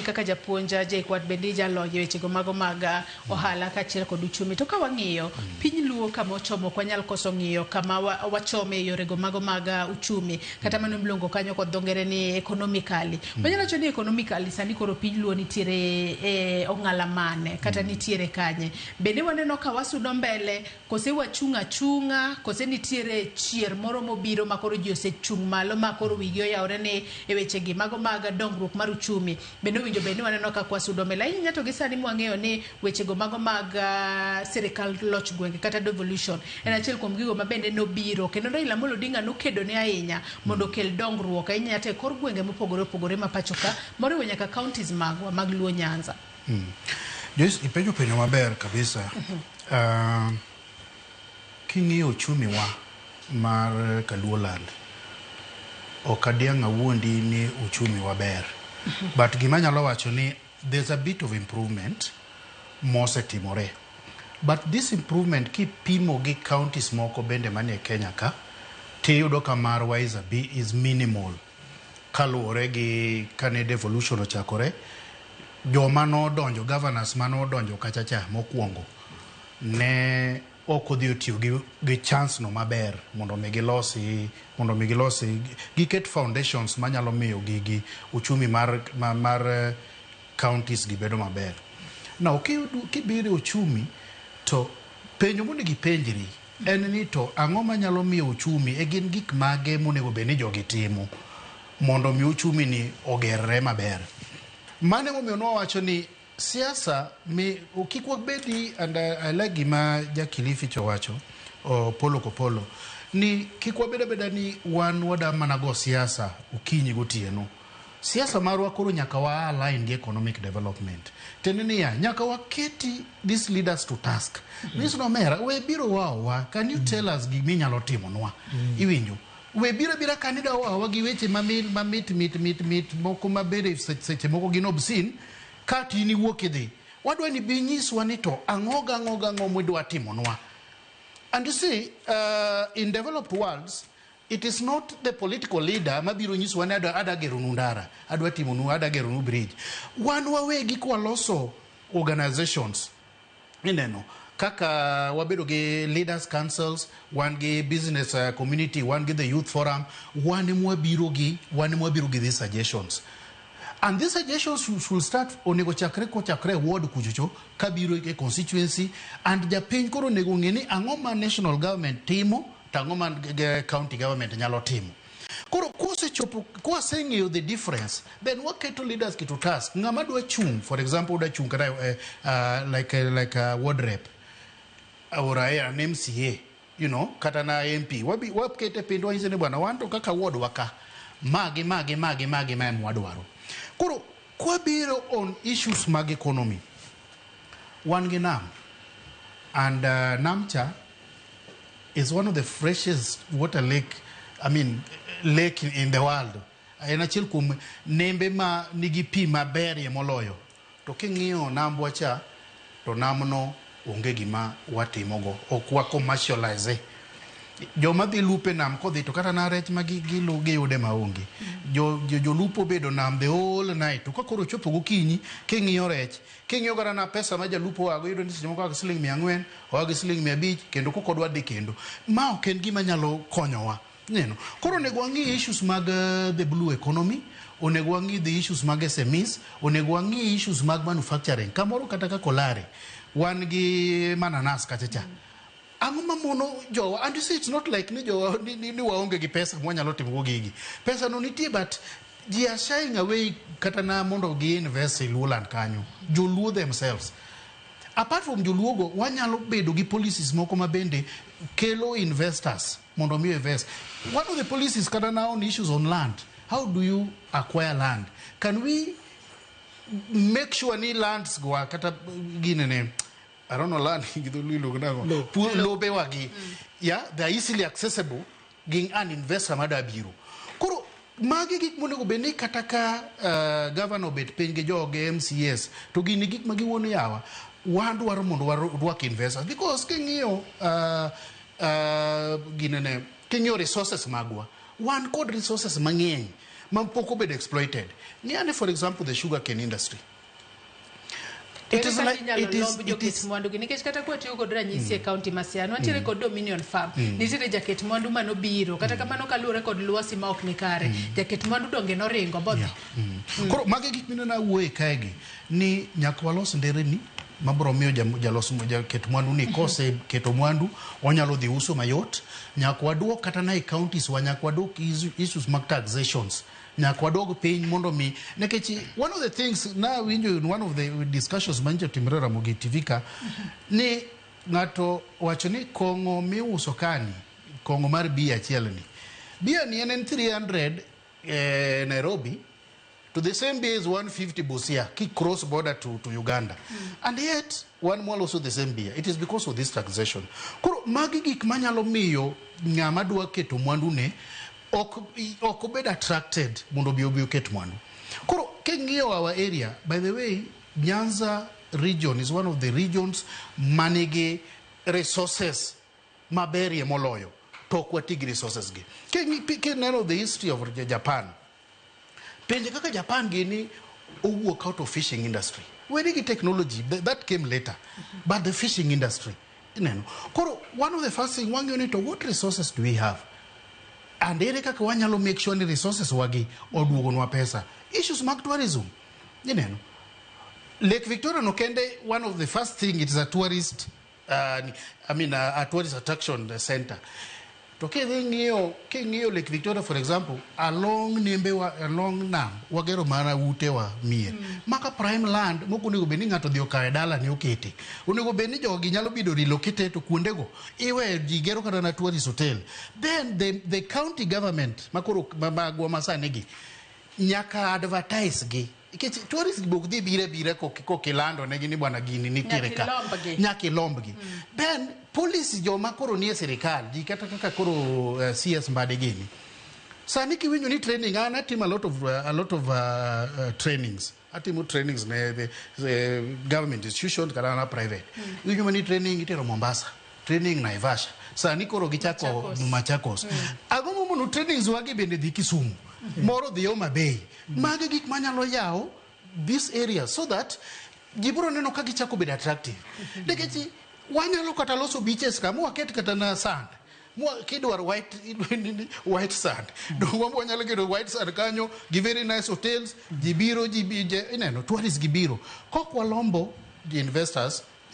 kaka japuonj JKUAT bende ijalony e wechego mago mag ohala kaachiel kod uchumi. To ka wang'iyo piny Luo kama ochomo, ok wanyal koso ng'iyo kama wachome e yorego mago mag uchumi, kata mano miluongo kanyo kod dho ngere ni economically. Wanyalo wacho ni economically sani koro piny Luo nitiere e ong'ala mane kata nitiere kanye? Bende waneno ka wasudo mbele kose wachung' achung'a, kose nitiere chier moro mobiro ma koro ji osechung' malo ma koro wigi oyawore ni e wechegi mago mag dongruok mar uchumi bende owinjo bed ni waneno kaka wasudo mbele ahinya to gi sani mwang'eyo ni wechego mago mag sirikal loch gwenge kata devolution en achiel kuom gigo ma bende nobiro kendo Raila Amolo Odinga nokedo ne ahinya mondo okel dongruok ahinya to e kor gwenge mopogore opogore ma pacho ka moriwo nyaka counties magwa mag Luo Nyanza. Joyce, ipenjo penjo maber kabisa. King'iyo uchumi wa mar Kaluoland, ok adiang' awuondi ni uchumi wa ber. But gima anyalo wacho ni there's a bit of improvement mosetimore. But this improvement kipimo gi counties moko bende manie Kenya ka, tiyudo ka marwa is, a bit, is minimal. Kaluwore gi kane devolution ochakore, joma nodonjo, governors manodonjo kacha cha mokwongo, ne ok odhi otiyo gi chance no maber mondo mi gilosi, mondo mi gilosi, giket foundations manyalo miyo gigi uchumi mar counties gi bedo maber. Now, kibiro e uchumi, to penjo monego ipenjri en ni to ang'o manyalo miyo uchumi, e gin gik mage monego bed ni jogi timo mondo mi uchumi ni ogerre maber. Mano emomiyo nwawacho ni siasa mi kik wabedi, and I like gima ja Kilifi cha owacho, Polo Kopolo, ni kik wabed abeda ni wan wada mana go siasa okinyi gotieno. Siasa marwa koro nyaka wa align gi economic development. Tiende niya, nyaka waketi these leaders to task. Means no omera, we biro waowa, can you tell us giminyalo timonwa? Iwinjo? We biro bira kanida waowa gi weche mamit mamit mit mit mit moko mabende seche moko gin obscene, ka to in iwuok idhi. Wadwa ni bi nyiswa ni to ang'o gang'o gang'o midwa timonwa. And you see, in developed worlds, it is not the political leader mabiro nyisowa ni adwa geronu ndara, adwa timonu, adwa geronu bridge. Wan wawegi kwaloso organizations, ineno kaka wabedo gi leaders councils, wan gi business community, wan gi the youth forum, wan emwabiro gi these suggestions. And these suggestions should start, onego chakre kochakre e ward kuchocho kabiro e constituency, and japiny koro onego ng'e ni ang'o ma national government timo to ang'o ma county government nyalo timo. Koro kosechopo, kwaseng'eyo the difference, then waketo leaders ki to task. Ng'ama dwa chung', for example, dwa chung' kata like a ward rep or an MCA, kata na MP, wabi wakete piny wanyise ni bwana wan to kaka ward wa ka, magi magi magi magi ma em wadwaro. Koro kwabiro on issues mag economy, wan gi nam, and nam cha is one of the freshest water lake, I mean, lake in the world. En achiel kuom nembe ma nigi pi maberie moloyo. To king'iyo nambwa cha, to namno onge gima watimogo. Ok wa commercialize. Joma dhi lupo e nam kodhi to kata na rech ma giyude maonge. Jolupo bedo nam the whole night. To ka koro ochopo gokinyi, king'iyo rech, king'iyo kata na pesa ma jalupo oago, iyudo ni seche moko oa gi siling 400, oa gi siling 500, kendo kokodwa dhi kendo. Ma ok en gima nyalo konyowa. Neno. Koro onego wang'i issues mag the blue economy, onego wang'i the issues mag SMEs, onego wang'i issues mag manufacturing. Kamoro kata kaka Olare, wan gi mananas kacha cha. Ang'o mamono jowa? And you see, it's not like ni jowa ni waonge gi pesa mwanyalo timo go gigi. Pesa no nitie, but ji are shying away kata na mondo gi invest e Luoland kanyo. Joluo themselves. Apart from joluogo, wanyalo bedo gi policies moko ma bende kelo investors mondo mi invest. One of the policies kata now on issues on land. How do you acquire land? Can we make sure ni lands go kata ginene, I don't know land gi dholuo iluongo nang'o? Lobe wagi. Yeah, they are easily accessible gi an investor madwa biro. Koro magi gik monego bed ni kata ka governor obet piny gi joge MCAs to gini gik ma giwuono yawa wan dwaro mondo warwak investors because king'iyo ginene, king'iyo resources magwa, wan kod resources mang'eny. ma pok obedo exploited. Ng'i for example, the sugarcane industry. It is like it is it is mwandu gi nikech kata kwatiyo kod ranyisi e kaunti ma Siaya wantiere kod Dominion Farm. Nitiere jaket mwandu manobiro kata kamano kaluwore kod lwasi ma ok ni kare, jaket mwandu donge noringo bodhi. Koro magi gik mineno awuoye kaegi ni nyaka walos nderni mabiro miyo jalos jaket mwandu ni koseketo mwandu onyalo dhi uso mayot. Nyaka waduok kata na e counties wa, nyaka waduok issues mag taxations, nyaka wadog piny mondo mi, nikech one of the things na winjo in one of the discussions manyicho timre Ramogi TV ka ni ng'ato wacho ni kong'o miuso kani, kong'o mar bia achiel ni, bia ni en 300 Nairobi to the same beer is 150 Busia, ki cross border to Uganda. And yet, one more also the same beer. It is because of this taxation. Koro, magi gik manyalo miyo ng'ama dwa keto mwandu ne ok obed attracted mondo obi oket mwandu. Koro, king'iyo our area, by the way, Nyanza region is one of the regions manigi resources maberie moloyo. To ok wati gi resources gi. Kineno the history of Japan, pinje kaka Japan gini owuok out of fishing industry. Weri gi technology, that came later. But the fishing industry, ineno. Koro, one of the first thing wang'iyo ni to what resources do we have? And ere kaka wanyalo make sure ni resources wagi oduogonwa pesa? Issues mag tourism, ineno. Lake Victoria no kende, one of the first thing, it is a tourist, I mean, a tourist attraction center. To kidhi ng'iyo Lake Victoria, for example, along nembe wa, along nam, wagero mana ute wa mier. Maka prime land, mok onego bed ni ng'ato odhi okawe dala ni okete. Onego bed ni jogi nyalo bedo relocated to kuondego. Iwe ji gero kata na tourist hotel. Then the county government, makoro magwa masani gi, nyaka advertise gi. Nikech tourist gi ok dhi biro abira kokilando negi ni bwana gini nitiere ka. Nyaka ilombgi. Nyaka ilombgi. Then policy joma koro nie sirikal, ji kata kaka koro CS Mbadi gini. Sani kiwinjo ni training, an atimo a lot of trainings. Atimo trainings ne the government institutions kata na private. Iwinjo mana ni training itero Mombasa, training Naivasha. Sani koro gichako Machakos. Machakos. Ang'o momono trainings wagi bende dhi Kisumu, moro dhi Homa Bay. Magi gik manyalo yawo this area so that ji biro neno ka gichako bedo attractive. Nikech wanyalo kata loso beaches ka mwaket kata na sand. Mwa kidwaro white sand. Donge wanyalo keto white sand kanyo gi very nice hotels, ji biro ji ineno tourists gi biro. Kok walombo the investors.